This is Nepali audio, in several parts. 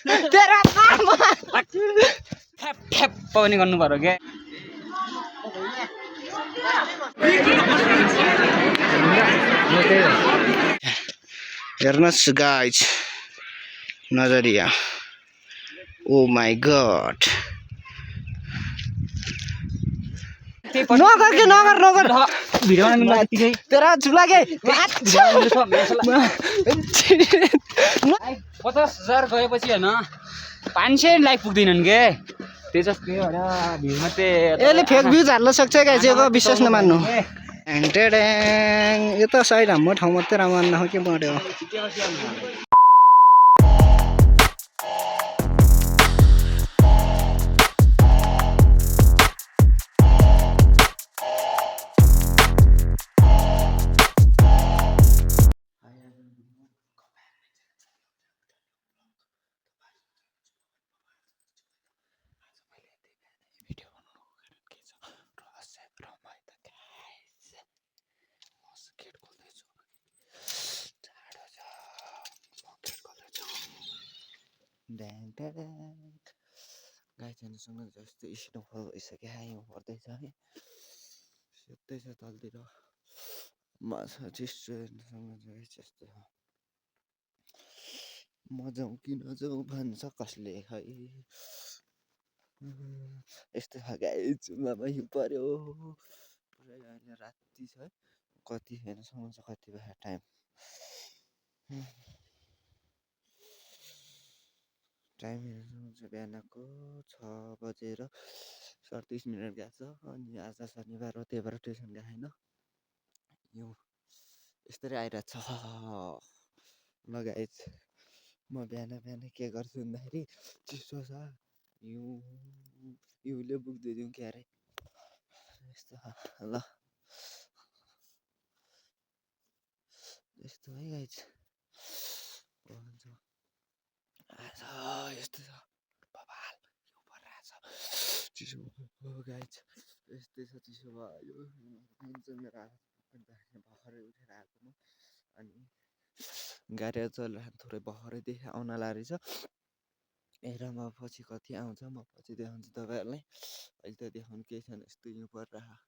तेरा नाम ठ्याप ठ्याप पनि गर्नु पर्यो के हेर्नुहोस् गाइज नजरिया ओ माई गॉड नगर के नगर भिडियो बनाउनु बित्तिकै तेरा झुला के 50,000 गएपछि हैन 500 लाइक पुग्दैनन् के त्यो जस्तो भिउ मात्रै यसले फेक भ्यू हाल्न सक्छ गाइज यो विश्वास नमान्नु यो त साइड हाम्रो ठाउँ मात्रै राम्रो हो के बढ्यो गाइजहरूसँग जस्तो स्नोफल भइसक्यो यहाँ पर्दैछ है सेतै छ तलतिर माछा चिसोसँग यस्तो म जाउँ कि नजाउँ भन्छ कसले खै यस्तो छ गाइज जुम्लामा हिउँ पर्यो पुरै अहिले राति छ कति हेर्नुसम्म छ कति भयो टाइम हेर्नुसम्म छ बिहानको 6:37 गएको छ अनि आज शनिबार हो त्यही भएर ट्युसन गएको छैन हिउँ यस्तरी आइरहेको छ ल गाइज म बिहान के गर्छु भन्दाखेरि चिसो छ हिउँले बुझ्दैदिउँ के अरे यस्तो ल यस्तो है गाइज आज यस्तो छ बबाल हिउँ परिरहेछ चिसो गाइज यस्तै छ चिसो भयो मेरो भर्खरै उठेर आएको म अनि गाडी चलिरहेको थोरै भर्खरैदेखि आउन लागेको रहेछ हेरौँ अब पछि कति आउँछ म पछि देखाउँछु तपाईँहरूलाई अहिले त देखाउनु केही छैन यस्तो हिउँ परिरहेको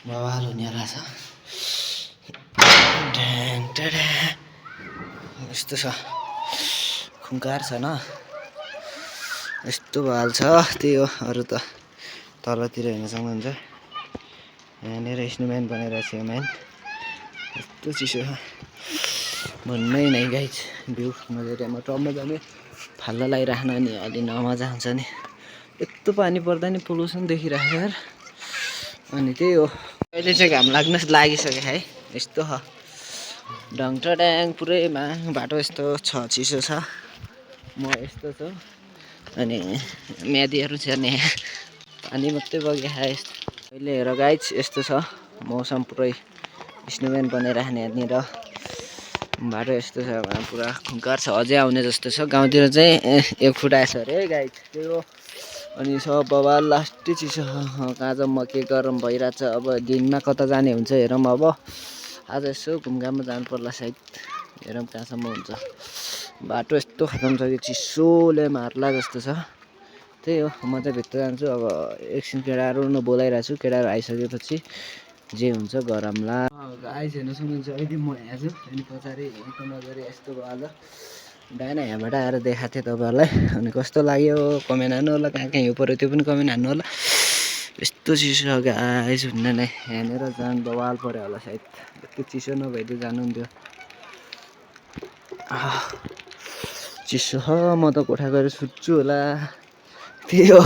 बवाल हुनेवाला छ यस्तो छ खुङ्कार छ न यस्तो बवाल छ त्यही हो अरू त तलतिर हेर्न सक्नुहुन्छ यहाँनिर स्नोम्यान बनाइरहेको छ यो म्यान यस्तो चिसो छ भन्नै नै गाइज भ्यू नजरियामा टम्म जाने फाल्दा लगाइराख्न अनि अलि नमजा हुन्छ नि यस्तो पानी पर्दा नि पोल्युसन देखिरहेको यार अनि त्यही हो अहिले चाहिँ घाम लागिसक्यो है यस्तो छ ढङटड्याङ पुरै बाटो यस्तो छ चिसो छ म यस्तो छु अनि म्यादीहरू छ नि पानी मात्रै बगिरहेको यस्तो अहिले हेर गाइज यस्तो छ मौसम पुरै स्नोम्यान बनाइराख्ने यहाँनिर बाटो यस्तो छ पुरा खुङ्कार छ अझै आउने जस्तो छ गाउँतिर चाहिँ 1 फुट आएछ अरे है गाइज त्यही हो अनि सब बबाल लास्टै चिसो काँचोमा के गरम भइरहेछ अब दिनमा कता जाने हुन्छ हेरौँ अब आज यसो घुमघाममा जानु पर्ला सायद हेरौँ कहाँसम्म हुन्छ बाटो यस्तो खतम छ कि चिसोले मार्ला जस्तो छ त्यही हो म चाहिँ भित्र जान्छु अब एकछिन केटाहरू बोलाइरहेको छु केटाहरू आइसकेपछि जे हुन्छ गरमला आइज हेर्न सक्नुहुन्छ अहिले म यहाँ छु अनि पछाडि यहाँको नजरिया यस्तो भयो आज बिहान यहाँबाट आएर देखाएको थिएँ तपाईँहरूलाई अनि कस्तो लाग्यो कमेन्ट हान्नु होला कहाँ हिउँ पऱ्यो त्यो पनि कमेन्ट हान्नु होला यस्तो चिसो छ गाइस भन्ने नै यहाँनिर जानु बवाल पऱ्यो होला सायद यस्तो चिसो नभइदियो जानु हुन्थ्यो चिसो छ म त कोठा गएर सुत्छु होला त्यही हो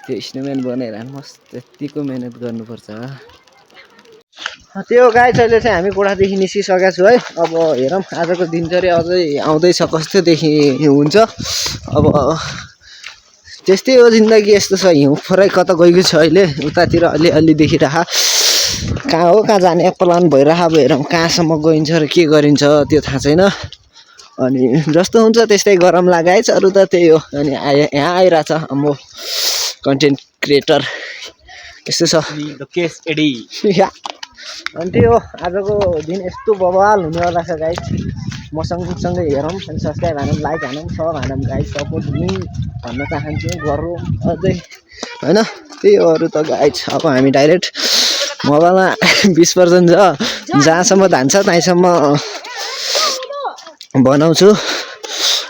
त्यो स्नोम्यान बनाइरहनु मस्त यतिको मेहनत गर्नुपर्छ त्यो गाइस अहिले चाहिँ हामी कोठादेखि निस्किसकेका छु है अब हेरौँ आजको दिनचर्या अझै आउँदैछ कस्तो देखि हुन्छ अब त्यस्तै हो जिन्दगी यस्तो छ हिउँ पुरै कता गएको छ अहिले उतातिर अलिअलि देखिरह कहाँ हो कहाँ जाने प्लान भइरह अब हेरौँ कहाँसम्म गइन्छ र के गरिन्छ त्यो थाहा छैन अनि जस्तो हुन्छ त्यस्तै गरम लगाएछ अरू त त्यही हो अनि यहाँ आइरहेछ म कन्टेन्ट क्रिएटर यस्तो छ केस एडी अनि त्यही हो आजको दिन यस्तो बवाल हुनेवाला छ गाइस म सँगसँगै हेरौँ अनि सब्सक्राइब हानौँ लाइक हानौँ सब हानौँ गाइस सपोर्ट दिउँ भन्न चाहन्छु गरौँ अझै होइन त्यही हो अरू त गाइस अब हामी डाइरेक्ट मोबाइलमा 20% छ जहाँसम्म धान्छ त्यहीँसम्म बनाउँछु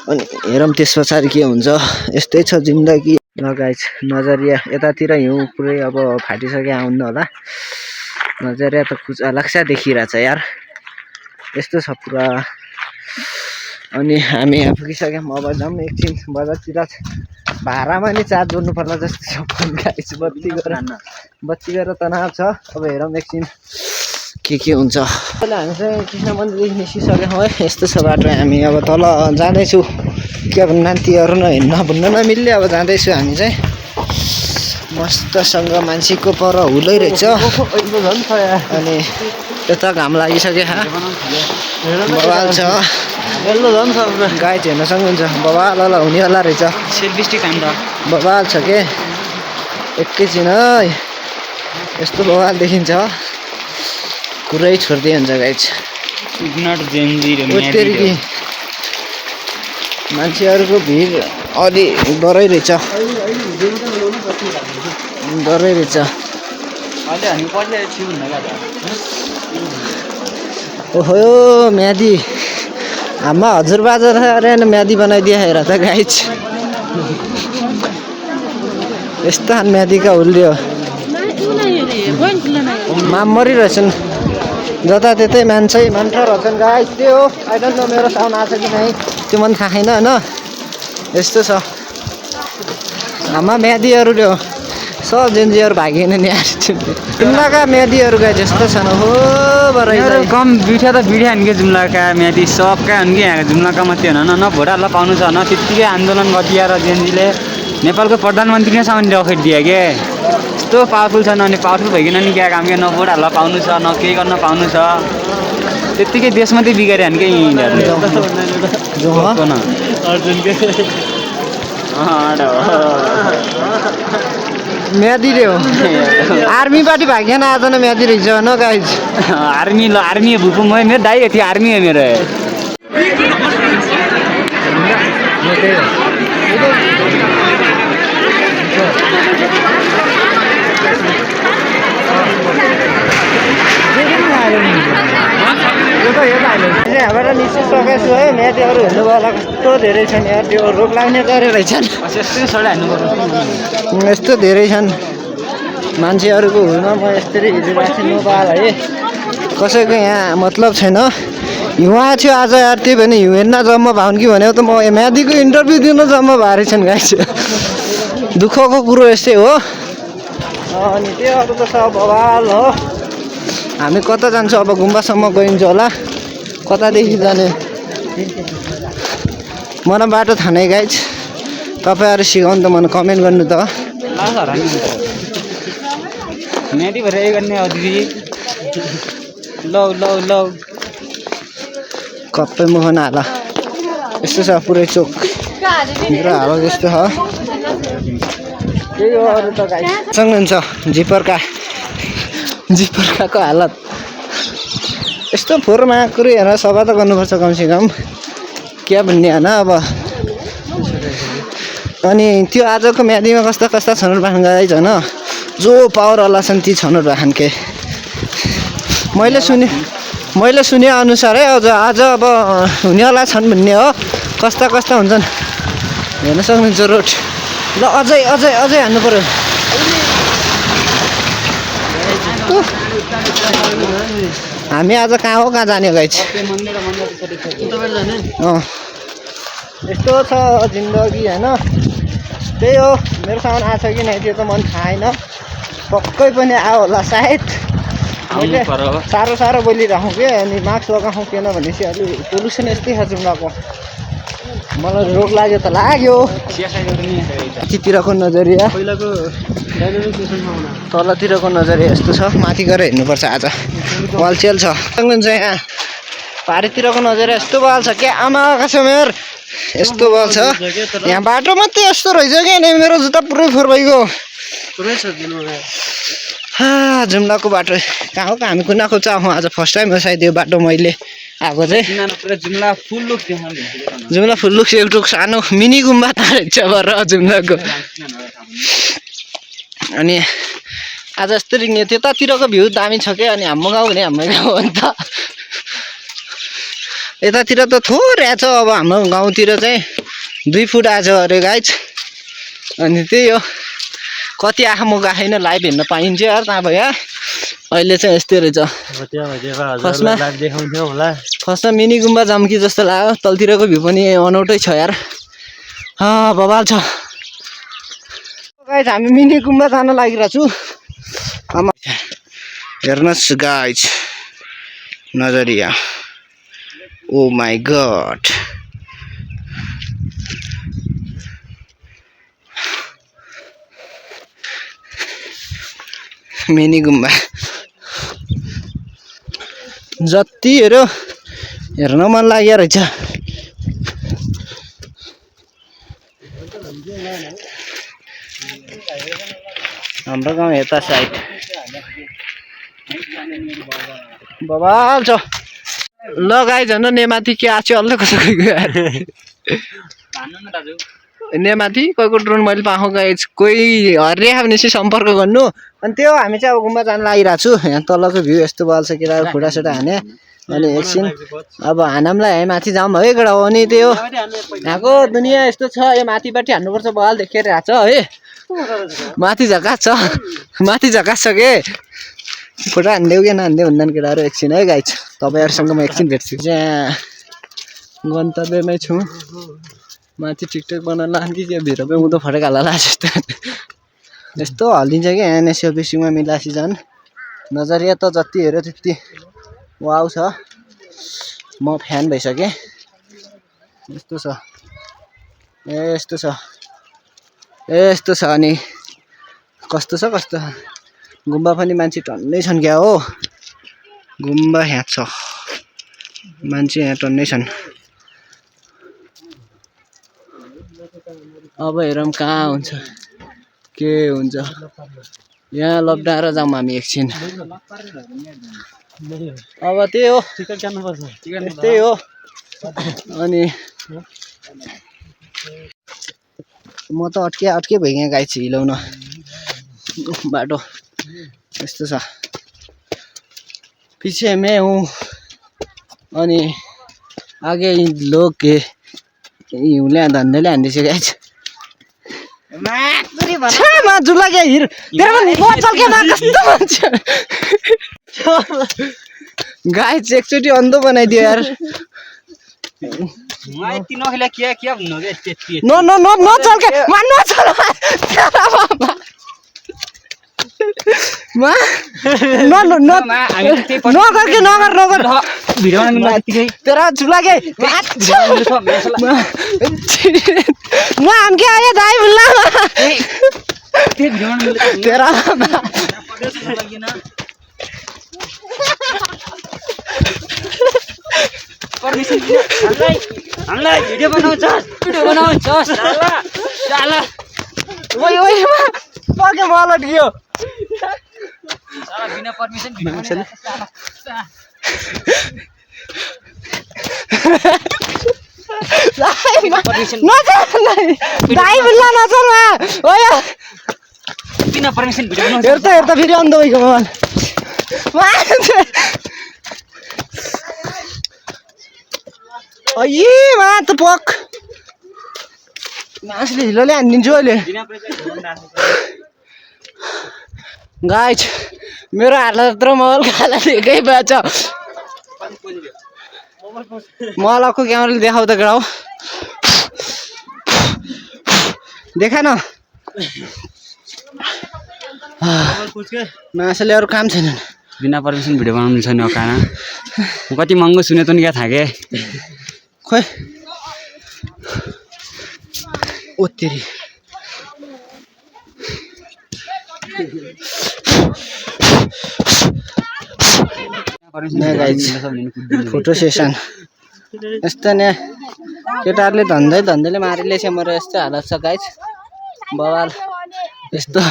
अनि हेरौँ त्यस पछाडि के हुन्छ यस्तै छ जिन्दगी ल गाइस नजरिया यतातिर हिउँ पुरै अब फाटिसक्यो आउनु होला नजरिया त खुचा लाग्छ देखिरहेछ यार यस्तो छ पुरा अनि हामी यहाँ पुगिसक्यौँ अब जाउँ एकछिन बजारतिर भाडामा नि चार्ज गर्नु पर्ला जस्तो छ फोन गाइस बत्ती गरेर तनाव छ अब हेरौँ एकछिन के हुन्छ पहिला हामी चाहिँ कृष्ण मन्दिरदेखि निस्किसक्यौँ है यस्तो छ बाटो हामी अब तल जाँदैछु के अब नातिहरू भन्न नमिल्ने अब जाँदैछु हामी चाहिँ मस्तसँग मान्छेको पर हुलै रहेछ अनि यता घाम लागिसक्यो बवाल छ गाई हेर्न सक्नुहुन्छ बवाल हुनेवाला रहेछ बवाल छ के एकैछिन है यस्तो बवाल देखिन्छ पुरै छोड्दै हुन्छ गाइज मान्छेहरूको भिड अलि डरै रहेछ ओहो म्यादी आमा हजुरबाजा अरे म्यादी बनाइदिए हेर त गाइज यस्तो म्यादीका हुल्यो मामरी रहेछन् जता त्यतै मान्छे रहेछन् गाइज त्यो हो आई डोन्ट नो मेरो साउन्ड आएको छ कि नै त्यो मन थाहा छैन होइन यस्तो छ आमा म्यादीहरू ल्यायो सब जेन्जीहरू भागिन नि जुम्लाका म्यादीहरू गए जस्तो छन् हो बराइ कम बिठा त बिठा के जुम्लाका म्यादी सबका हुन् कि यहाँ जुम्लाका मात्रै होइन न भोटाहरूलाई पाउनु छ न त्यत्तिकै आन्दोलन गरिदिएर जेन्जीले नेपालको प्रधानमन्त्री नै सामान रखिदियो के यस्तो पावरफुल छ अनि पावरफुल भइकन नि क्या काम के न भोटाहरूलाई पाउनु छ न केही गर्न पाउनु छ त्यत्तिकै देश मात्रै बिगारे हान् कि म्यादी हो आर्मी पार्टी भाग्दैन आज न म्यादी रहेछ न गाइज आर्मी भूपू मेरो दाइ यति आर्मी है मेरो यहाँबाट निस्किसकेको छु है म्यादीहरू हेर्नुभयो कस्तो धेरै छन् यहाँ त्यो रोग लाग्ने गरे रहेछन् यस्तो धेरै छन् मान्छेहरूको हुलमा म यसरी हिँडिरहेको छु नपाल है कसैको यहाँ मतलब छैन हिउँ आएको थियो आज यार त्यही भने हिउँ हेर्न जम्मा भाउन् कि भनेको त म म्यादीको इन्टरभ्यू दिन जम्मा भएर छन् गाइस दुःखको कुरो यस्तै हो अनि त्यो अरू त सब बवाल हो हामी कता जान्छौँ अब गुम्बासम्म गइन्छ होला कतादेखि जाने मलाई बाटो थाहा नै गाइज तपाईँहरू सिकाउनु त मलाई कमेन्ट गर्नु त कप्पै मुखन हाल यस्तो छ पुरै चोक पुरा हाल जस्तो छ त्यही हो अरू त गाइज सक्नुहुन्छ जिपरकाको हालत यस्तो फोहोरमा कुरो हेरेर सफा त गर्नुपर्छ कमसेकम क्या भन्ने होइन अब अनि त्यो आजको म्यादीमा कस्ता कस्ता छनौट राख्नु गाइज होइन जो पावरवाला छन् ती छनौट राखन् के मैले सुने अनुसार है आज अब हुनेवाला छन् भन्ने हो कस्ता कस्ता हुन्छन् हेर्न सक्नुहुन्छ रोड ल अझै हान्नु पर्यो हामी आज कहाँ हो कहाँ जाने गाइज यस्तो छ जिन्दगी होइन त्यही हो मेरो सामान आएको छ कि नै त्यो त मन थाहा छैन पक्कै पनि आयो होला सायद मैले साह्रो बोलिराखौँ कि अनि मास्क लगाऊँ किन भनेपछि अलि पोल्युसन यस्तै छ जुम्लाको मलाई रोग लाग्यो त लाग्यो माथितिरको नजरिया तलतिरको नजरिया यस्तो छ माथि गएर हेर्नुपर्छ आज वालचेल छ हुन्छ यहाँ पारितिरको नजरिया यस्तो बल छ क्या आमा कसमेर यस्तो बल छ यहाँ बाटो मात्रै यस्तो रहेछ क्या नि मेरो जुत्ता पुरै फोहोर भइगयो जुम्लाको बाटो कहाँ हो हामी कुन आएको छ आज फर्स्ट टाइम हो सायद यो बाटो मैले आएको चाहिँ जुम्ला फुल लुक एउटा सानो मिनी गुम्बा त रहेछ बर जुम्लाको अनि आज यस्तरी नि त्यतातिरको भ्यू दामी छ क्या अनि हाम्रो गाउँ भने हाम्रो गाउँ हो नि त यतातिर त थोरै छ अब हाम्रो गाउँतिर चाहिँ 2 फुट आज अरे गाइज अनि त्यही हो कति आँखा म गएन लाइभ हेर्न पाइन्छ यार ता भए अहिले चाहिँ यस्तै रहेछ फर्स्टमा मिनी गुम्बा जम्की जस्तो लाग्यो तलतिरको भ्यू पनि अनौठै छ यार बवाल छ गाइज हामी मिनी गुम्बा जान लागिरहेको छु हेर्नुहोस् गाइज नजरिया ओ माई गॉड मिनी गुम्बा जति हेर्यो हेर्न मन लाग्यो रहेछ हाम्रो गाउँ यता साइड बवाल छ ल गाइज हेर्न नेमाथि के आएको अल्ल कसो नेमाथि कोहीको ड्रोन मैले पाएको गाइज कोही हरिया भनेपछि सम्पर्क गर्नु अनि त्यो हामी चाहिँ अब गुम्बा जान लागिरहेको छु यहाँ तलको भ्यू यस्तो बल छ केटाहरू खुट्टासुट्टा हाने अनि एकछिन अब हानमलाई है माथि जाउँ है केटा हो नि त्यो यहाँको दुनियाँ यस्तो छ यो माथिपट्टि हान्नुपर्छ बल देखिरहेको छ है माथि झकास छ के खुट्टा हान्देऊ कि नहान्देऊ हुँदैन केटाहरू एकछिन है गाइज तपाईँहरूसँग म एकछिन भेट्छु यहाँ गन्तव्यमै छु माथि टिकटक बनाउन लान्थी त्यो भित्र पनि उँधो फटेक हाल्ला जस्तो यस्तो हल्लिन्छ क्या यहाँ सेल्फी सिङमा मिलासी झन् नजरिया त जति हेऱ्यो त्यति वाउ छ म फ्यान भइसकेँ यस्तो छ यस्तो छ अनि कस्तो छ गुम्बा पनि मान्छे टन्नै छन् क्या हो गुम्बा यहाँ छ मान्छे यहाँ टन्नै छन् अब हेरौँ कहाँ हुन्छ के हुन्छ यहाँ लप्डाएर जाउँ हामी एकछिन अब त्यही हो त्यही हो अनि म त अट्के भइगएँ गाइड हिलाउन बाटो यस्तो छ पछि मैं हूँ अनि आगे लोग के हिउँले धन्दैले हान्दैछ गाइज जुला क्या हिर गाइज एकचोटि अन्धो बनाइदियो यार तेरा चुला के दाई बुल्ला तेरा हामीलाई भिडियो बनाउँछ साला ओइ पके मलाई दियो साला बिना परमिसन भिडियो बिना परमिसन भिडियो हेर्दा फेरि अन्ध भइगयो त पक मासले हिलोले हानिदिन्छु अहिले गाइज मेरो हातलाई यत्रो मोबाइल खाला एकै भएछ मोबाइलको क्यामेराले देखाउ त गराउ देखा न मासले अरू काम छैन बिना परमिसन भिडियो बनाउनु छैन खाना कति महँगो सुने त नि क्या थाहा के खोइ ओतेरी फोटो सेसन यस्तो नि केटाहरूले धन्दैले मारिलेछ मेरो यस्तो हालत छ गाइज बवाल यस्तो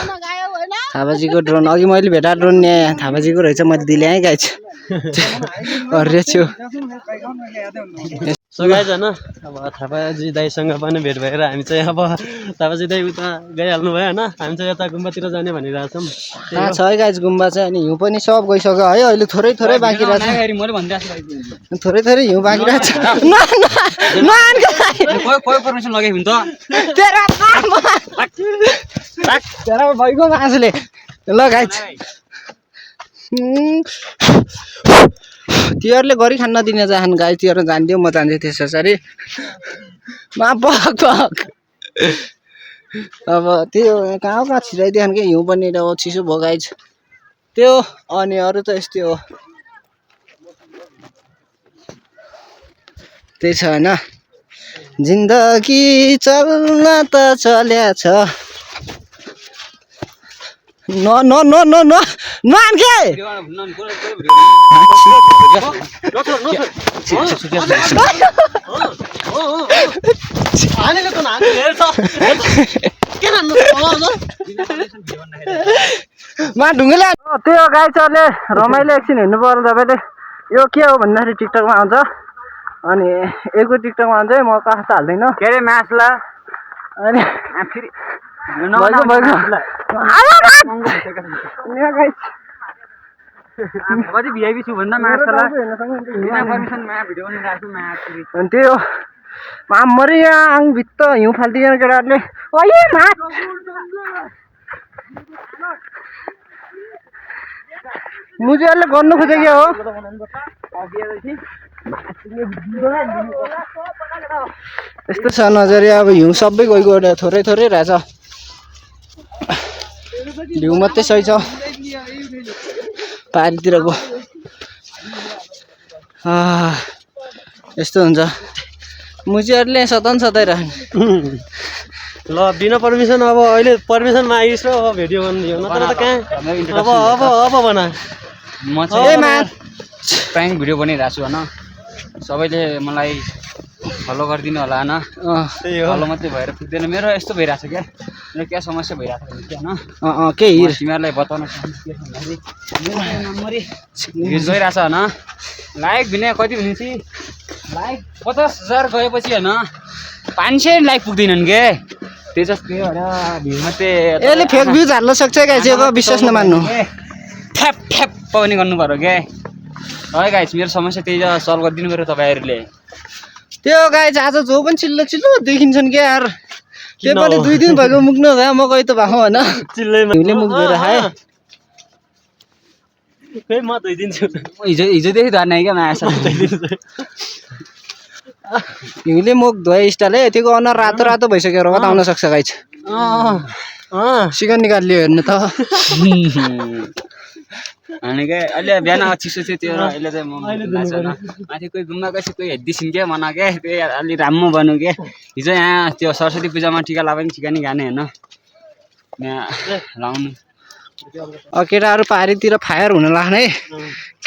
थापाजीको ड्रोन अघि मैले भेटा ड्रोन नि थापाजीको रहेछ मैले दिले है गाइज छु सो गाइज हैन अब थापाजी दाइसँग पनि भेट भएर हामी चाहिँ अब थापाजी दाइ उता गइहाल्नु भयो हैन हामी चाहिँ यता गुम्बातिर जाने भनिरहेको छौँ कहाँ छ है गाइज गुम्बा चाहिँ अनि हिउँ पनि सब गइसक्यो है अहिले थोरै बाँकी रहेछ थोरै हिउँ बाँकी रहेछ पर्मिसन लगाइ हुन्छ तेरा भइगयो मासुले ल गाइज तिनीहरूले गरी खान नदिने चाहन गाई तिनीहरू जान्थ्यो म जान्थेँ त्यसरी मा पक अब त्यो कहाँ छिराइदियो कि हिउँ पनि चिसो भयो गाइज त्यो अनि अरू त यस्तै हो त्यही छ होइन जिन्दगी चल्न त चल्या छ नआन के ढुङ्गेले त्यो गाई चढले रमाइलो एकछिन हेर्नु पर्यो तपाईँले यो के हो भन्दाखेरि टिकटकमा आउँछ अनि एकको टिकटकमा आउँछ म कस्तो हाल्दैन के अरे म्याचला अनि फेरि कति भिआइपी छु भन्दा म्याचला भिडियो बनाइरहेको अनि त्यो मरि यहाँ आङभित्र हिउँ फालिदिएन केटाहरूले मुजुहरूले गर्नु खोजेको हो यस्तो छ नजरिया अब हिउँ सबै गइगयो थोरै रहेछ हिउँ मात्रै सही छ पारितिरको यस्तो हुन्छ मुजुहरूले सताइरहन् ल बिना पर्मिसन अब अहिले पर्मिसन मागिस् अब भिडियो बनाउने हो नत्र त कहाँ अब बना म चाहिँ प्राङ्क भिडियो बनाइरहेको छु होइन सबैले मलाई फलो गरिदिनु होला होइन फलो मात्रै भएर पुग्दैन मेरो यस्तो भइरहेको छ क्या मेरो क्या समस्या भइरहेको छ होइन केही तिमीहरूलाई बताउन चाहन्छु के भन्दाखेरि भ्युज गइरहेछ होइन लाइक भिने कति भनेपछि लाइक 50,000 गएपछि होइन 500 लाइक पुग्दैनन् के त्यो जस्तो भ्यू मात्रै यसले फेक भ्युज हाल्न सक्छ क्या विश्वास नमान्नु ठ्याप पनि गर्नु पर्यो क्या है गाइस मेरो समस्या त्यही सल्भ गरिदिनु पऱ्यो तपाईँहरूले त्यो गाइस आज जो पनि चिल्लो देखिन्छन् क्या यार त्यो पनि 2 दिन भएको मुख नभए म गइ त भएको होइन चिल्लैले मुख धोएर खाए खै म धोइदिन्छु हिजोदेखि धर्ने क्या माया हिउँले मुख धोए स्टाइल है त्यो अनुहार रातो भइसक्यो रगत आउन सक्छ गाइस सिकन निकालियो हेर्नु त अनि क्या अहिले बिहान चिसो थियो त्यो अहिले चाहिँ म माथि कोही गुम्बा गएपछि कोही हेर्दैछन् क्या मना क्या त्यही अलि राम्रो बन्नु क्या हिजो यहाँ त्यो सरस्वती पूजामा टिका लगाए पनि टिका नि गाने होइन यहाँ लाउनु केटाहरू पारीतिर फायर हुन लाग्ने है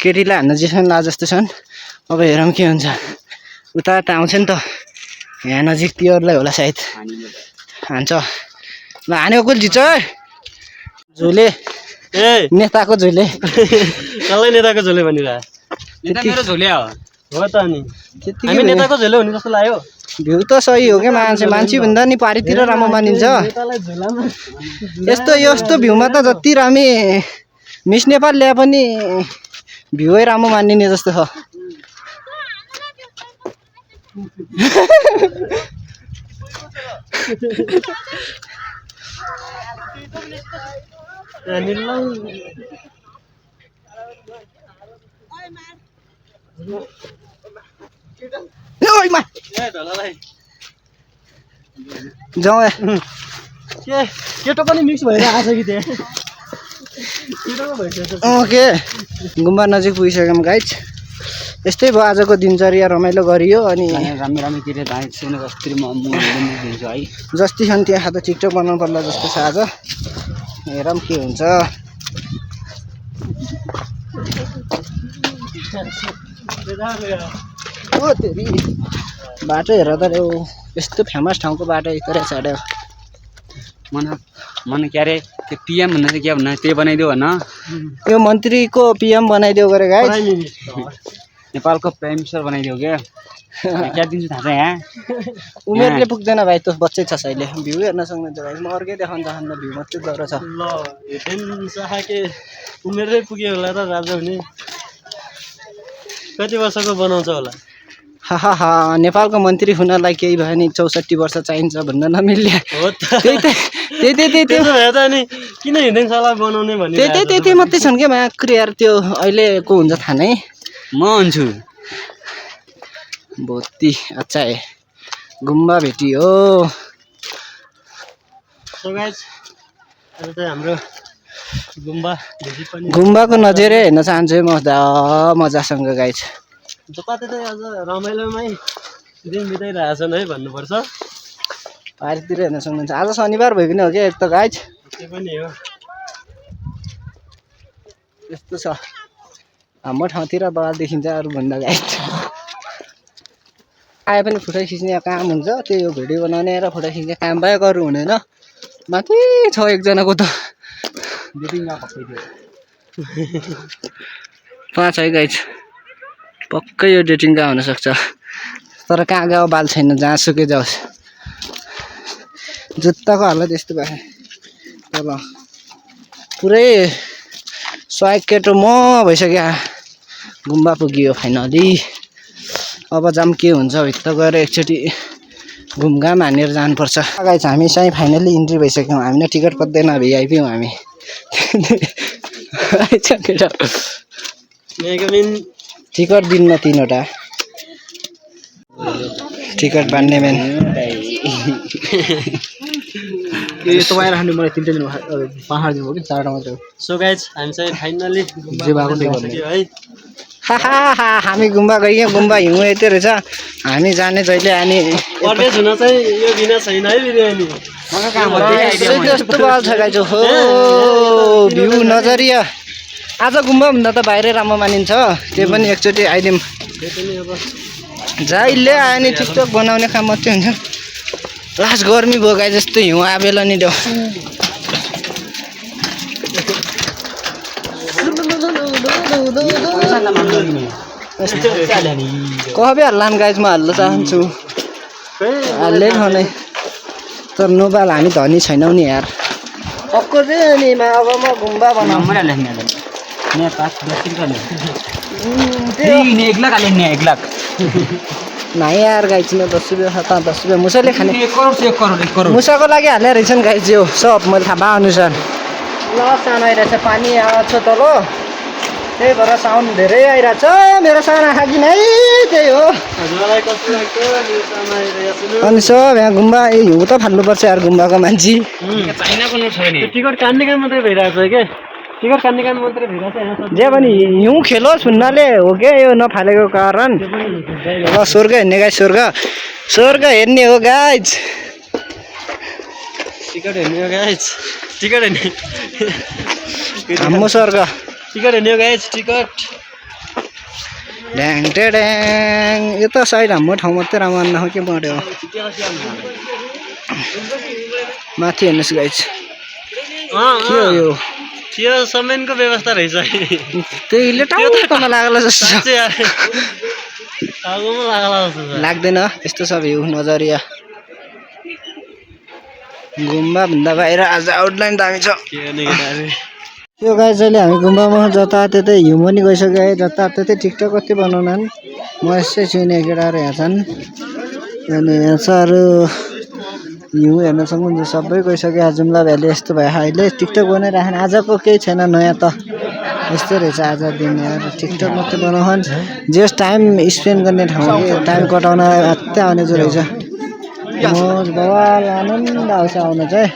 केटीलाई हान्न जिस्न ला जस्तो छन् अब हेरौँ के हुन्छ उता आउँछ नि त यहाँ नजिक तिनीहरूलाई होला सायद हान्छ ल हानेको कुल जित्छ है झोले नेताको झोले कसलाई नेताको झोले भनिरह मेरो झोले हो त अनि हामी नेताको झोले हुने जस्तो लाग्यो भ्यू त सही हो क्या मान्छे भन्दा नि पारीतिर राम्रो मानिन्छ यस्तो भ्यूमा त जति रामी मिस नेपाल ल्याए पनि भ्यूै राम्रो मानिने जस्तो छ जाउँ केटो पनि मिक्स भएर आछ कि ओके गुम्बा नजिक पुगिसक्यौँ गाइज यस्तै भयो आजको दिनचर्या रमाइलो गरियो अनि राम्रो राम्रोतिर दाइ सुने कस्तरी म दिन्छु है जति छन् त्यहाँ त टिकटक बनाउनु पर्ला जस्तो छ आज हेरौँ के हुन्छ ओ तेरी बाटो हेर त रे यस्तो फेमस ठाउँको बाटो यस्तो रहेछ अरे मन के अरे त्यो पिएम भन्ने चाहिँ के भन्नु त्यही बनाइदेऊ भन यो मन्त्रीको पिएम बनाइदेऊ गरे गाइस नेपालको प्राइम मिनिस्टर बनाइदेऊ क्या क्या दिन्छु थाहा छ यहाँ उमेरले पुग्दैन भाइ त्यो बच्चै छ अहिले भ्यू हेर्न सक्नुहुन्छ भाइ म अर्कै देखाउन चाहन्न भ्यू मात्रै जरो छ ल हेर्दैन चाहे उमेरै पुग्यो होला त राजा हुने कति वर्षको बनाउँछ होला हा नेपालको मन्त्री हुनलाई केही भयो नि 64 वर्ष चाहिन्छ भन्न नमिल्ने हो त त्यही भए त अनि किन हिँड्दैन सला बनाउने भन्ने त्यही मात्रै छन् क्या माक्री यार त्यो अहिलेको हुन्छ थाहा नै म हुन्छु भोती अच्छा है गुम्बा भेटियो सो गाइस अहिले चाहिँ हाम्रो गुम्बा भेटी पनि गुम्बाको नजिरै हेर्न चाहन्छु म मजासँग गाइस कतै चाहिँ आज रमाइलोमै दिन बिताइरहेछन् है भन्नुपर्छ पारितिर हेर्न सक्नुहुन्छ आज शनिबार भइ पनि हो क्या एक त गाइस त्यो पनि हो यस्तो छ हाम्रो ठाउँतिर बगाल देखिन्छ अरू भन्दा गाइस आए पनि फोटो खिच्ने काम हुन्छ त्यो यो भिडियो बनाउने र फोटो खिच्ने काम बाहेक अरू हुँदैन माथि छ एकजनाको त पाँच है गाइस पक्कै यो डेटिङ कहाँ हुनसक्छ तर कहाँ गयो बाल छैन जहाँसुकै जाओस् जुत्ताको हालत यस्तो भयो तल पुरै स्वाग केटो म भइसक्यो गुम्बा पुगियो फाइनली अब जाम के हुन्छ भित्र गएर एकचोटि घुमघाम हानेर जानुपर्छ गाइस हामी चाहिँ फाइनली इन्ट्री भइसक्यौँ हामीले टिकट पत्दैन भिआइपी हौँ हामी टिकट दिनमा 3वटा टिकट बान्ने मेन तपाईँ राख्नु मलाई 3टा दिनु 5 दिनु हो कि 4टा मात्रै हो सो गाइस हामी चाहिँ फाइनली जे भएको त्यही है हा हामी गुम्बा गइयो गुम्बा हिउँ यतै रहेछ हामी जाने जहिले अनि परदेश हुन चाहिँ यो बिना छैन है बिरयानी जस्तो बाल छ गाइस हो भ्यू नजरिया आज गुम्बा भन्दा त बाहिरै राम्रो मानिन्छ त्यो पनि एकचोटि आइदिउँ जहिले आयो नि टिकटक बनाउने काम मात्रै हुन्छ लास्ट गर्मी भयो गाई जस्तो हिउँ आबेला नि देऊ कफी हाल्लान् गाइज म हाल्न चाहन्छु हाल्लै खाने तर नोबाल हामी धनी छैनौँ नि यार पक्को चाहिँ नि अब म गुम्बा बनाउँ 1 लाख नहीं यार गाइज में 10 रुपियाँ 10 रुपियाँ मुसाले खाने 1 करोड मुसाको लागि हाल्ने रहेछन् गाइज यो सब मैले थाहा भए अनुसार ल सानो आइरहेछ पानी आउँछ तल त्यही भएर साउन्ड धेरै आइरहेछ मेरो सानो आँखा किन है त्यही हो अनि सब यहाँ गुम्बा हिउँ त फाल्नुपर्छ यार गुम्बाको मान्छे चाइनाको नोट छ नि टिकट काट्ने काम मात्रै भइरहेको छ के टिकट काट्ने काम मात्रै भइरहेको छ जे पनि हिउँ खेलोस् भन्नाले हो क्या यो नफालेको कारण ल स्वर्ग हेर्ने गाइज स्वर्ग हेर्ने हो गाइज टिकट हेर्ने हो गाइज टिकट हेर्ने हाम्रो स्वर्ग टिकट हेर्ने हो गाइज टिकट ड्याङ ड्याङ यो त साइड हाम्रो ठाउँ मात्रै राम्रो नहो के बढ्यो माथि हेर्नुहोस् गाइज के हो यो त्यो समयको व्यवस्था रहेछ त्यहीले टाउकोमा लागला जस्तो लाग्दैन यस्तो सब हिउँ नजरिया गुम्बा भन्दा बाहिर आज आउटलाइन दामी छ यो गाइज अहिले हामी गुम्बामा जताततै हिउँ पनि गइसक्यो है जताततै टिकटक कति बनाउनन् म यसै छुइने केटाहरू यहाँ छन् अनि यहाँ छ अरू हिउँ हेर्न सक्नुहुन्छ सबै गइसक्यो जुम्ला भ्याली यस्तो भयो अहिले टिकटक बनाइराखेन आजको केही छैन नयाँ त यस्तो रहेछ आज दिन यार टिकटक मात्रै बनाउन जस टाइम स्पेन्ड गर्ने ठाउँ टाइम कटाउन मात्रै आउने जो रहेछ मोज बवाल आनन्द आउँछ आउन चाहिँ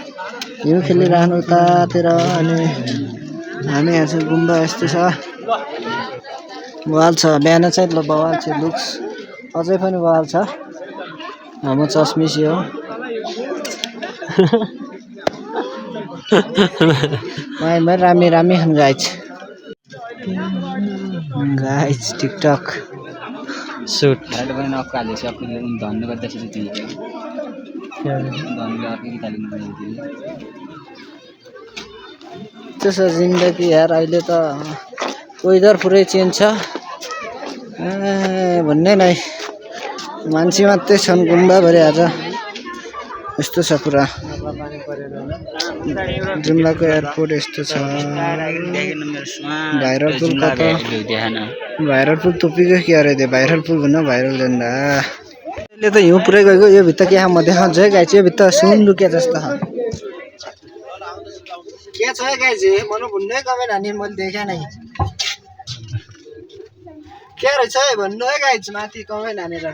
हिउँ खेलिरहनु उतातिर अनि हामी यहाँ चाहिँ गुम्बा यस्तो छ बवाल छ बिहान चाहिँ ल बवाल छ लुक्स अझै पनि बवाल छ म चस्मिसी हो मैं रामी रामी हम गाइज टिकटक सुट हराइट पनि नक्काले सबैले धन्नु गर्दाखेरि दिए धन्नु अर्कै गीत हालिनु त्यसो जिन्दगी यार अहिले त वेदर पुरै चेन्ज छ भन्ने नै मान्छे मात्रै छन् गुम्बाभरि आज यस्तो छ पुरा जुम्लाको एयरपोर्ट यस्तो छ भाइरल पुल कता भाइरल पुल टोपीको के अरे त्यो भाइरल पुल भन्न भाइरल झन्डा अहिले त हिउँ पुरै गएको यो भित्र के म देखाउँछु है गाइज यो भित्र सुन लुके जस्तो के छ गाइज मनो भुन्नै कमेन्ट हानी मैले देखे नै के रहेछ है भन्नु है गाइज माथि कमेन्ट हानेर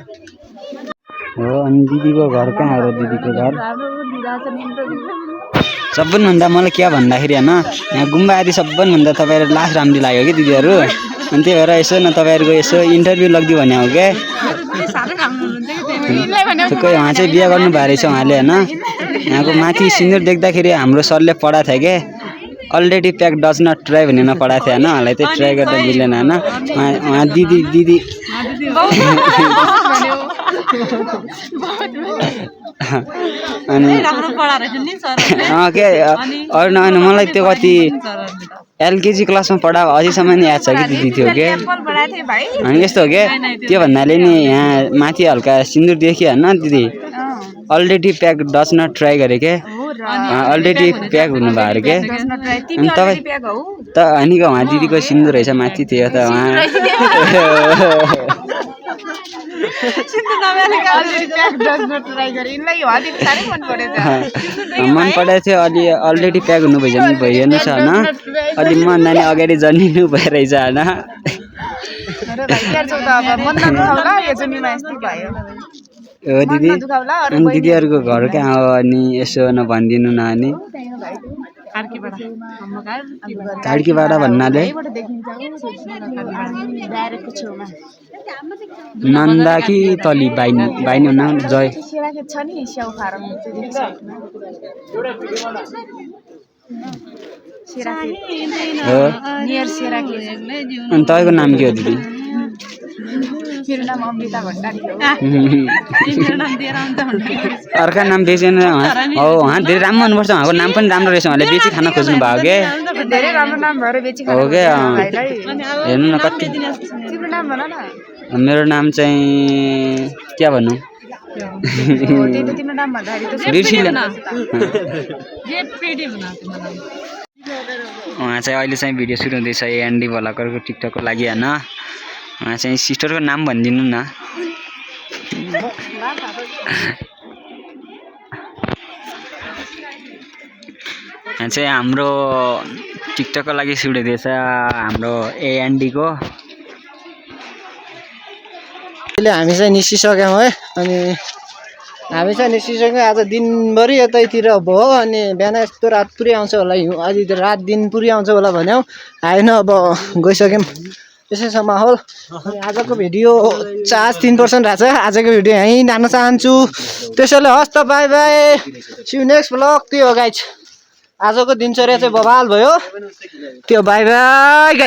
हो अनि दिदीको घर कहाँ हो दिदीको घर सबभन्दा मलाई के भन्दाखेरि होइन यहाँ गुम्बा आदि सबभन्दा तपाईँहरू लास्ट राम्रो लाग्यो कि दिदीहरू अनि त्यही भएर यसो न तपाईँहरूको यसो इन्टरभ्यू लगिदियो भने हो क्या खै उहाँ चाहिँ बिहा गर्नु भएको रहेछ उहाँले होइन यहाँको माथि सिन्दुर देख्दाखेरि हाम्रो सरले पढाएको थियो क्या already pack does not try भनेर पढाएको थियो होइन उहाँलाई चाहिँ ट्राई गर्दा मिलेन होइन उहाँ दिदी अनि के अरू नभए मलाई त्यो कति एलकेजी क्लासमा पढाएको अझैसम्म नि याद छ कि दिदी थियो के अनि यस्तो हो क्या त्यो भन्नाले नि यहाँ माथि हल्का सिन्दुर देखियो होइन दिदी already pack does not try गरेँ क्या अलरेडी प्याक हुनुभयो अरे क्या अनि तपाईँ त हनीको उहाँ दिदीको सिन्दुर रहेछ माथि थियो त उहाँ मन परेको थियो अलि अलरेडी प्याक हुनु भइहेर्नु छ होइन अलि मन नानी अगाडि जन्मिनु भयो रहेछ होइन हो दिदी अनि दिदीहरूको घर कहाँ हो अनि यसो भनिदिनु न अनि कार्कीबाट भन्नाले नन्दा कि तली बाइनी हुन जय हो अनि तपाईँको नाम के हो दिदी मेरो नाम अमृता भण्डारी हो अर्का नाम बेचेन हो उहाँ धेरै राम्रो हुनुपर्छ उहाँको नाम पनि राम्रो रहेछ उहाँले बेची खान खोज्नु भयो के धेरै राम्रो नाम भएर बेची हो क्या हेर्नु न कति तिम्रो नाम भन न मेरो नाम चाहिँ के भन्नु तिम्रो नाम भन्दाखेरि उहाँ चाहिँ अहिले चाहिँ भिडियो सुरु हुँदैछ एएनडी भलाकरको टिकटकको लागि होइन उहाँ चाहिँ सिस्टरको नाम भनिदिनु न यहाँ चाहिँ हाम्रो टिकटकको लागि सुरु हुँदैछ हाम्रो एएनडीको हामी चाहिँ निस्किसक्यौँ है अनि हामी चाहिँ निस्किसक्यौँ आज दिनभरि यतैतिर भयो अनि बिहान यस्तो रात पुरै आउँछ होला हिउँ अलि रात दिन पुरै आउँछ होला भन्यौँ आएन अब गइसक्यौँ त्यसै छ माहौल अनि आजको भिडियो 3% रहेछ आजको भिडियो यहीँ जान चाहन्छु त्यसैले हस् त bye bye see you next blog त्यो हो गाइज आजको दिनचर्या चाहिँ बवाल भयो त्यो बाई बाई गाइज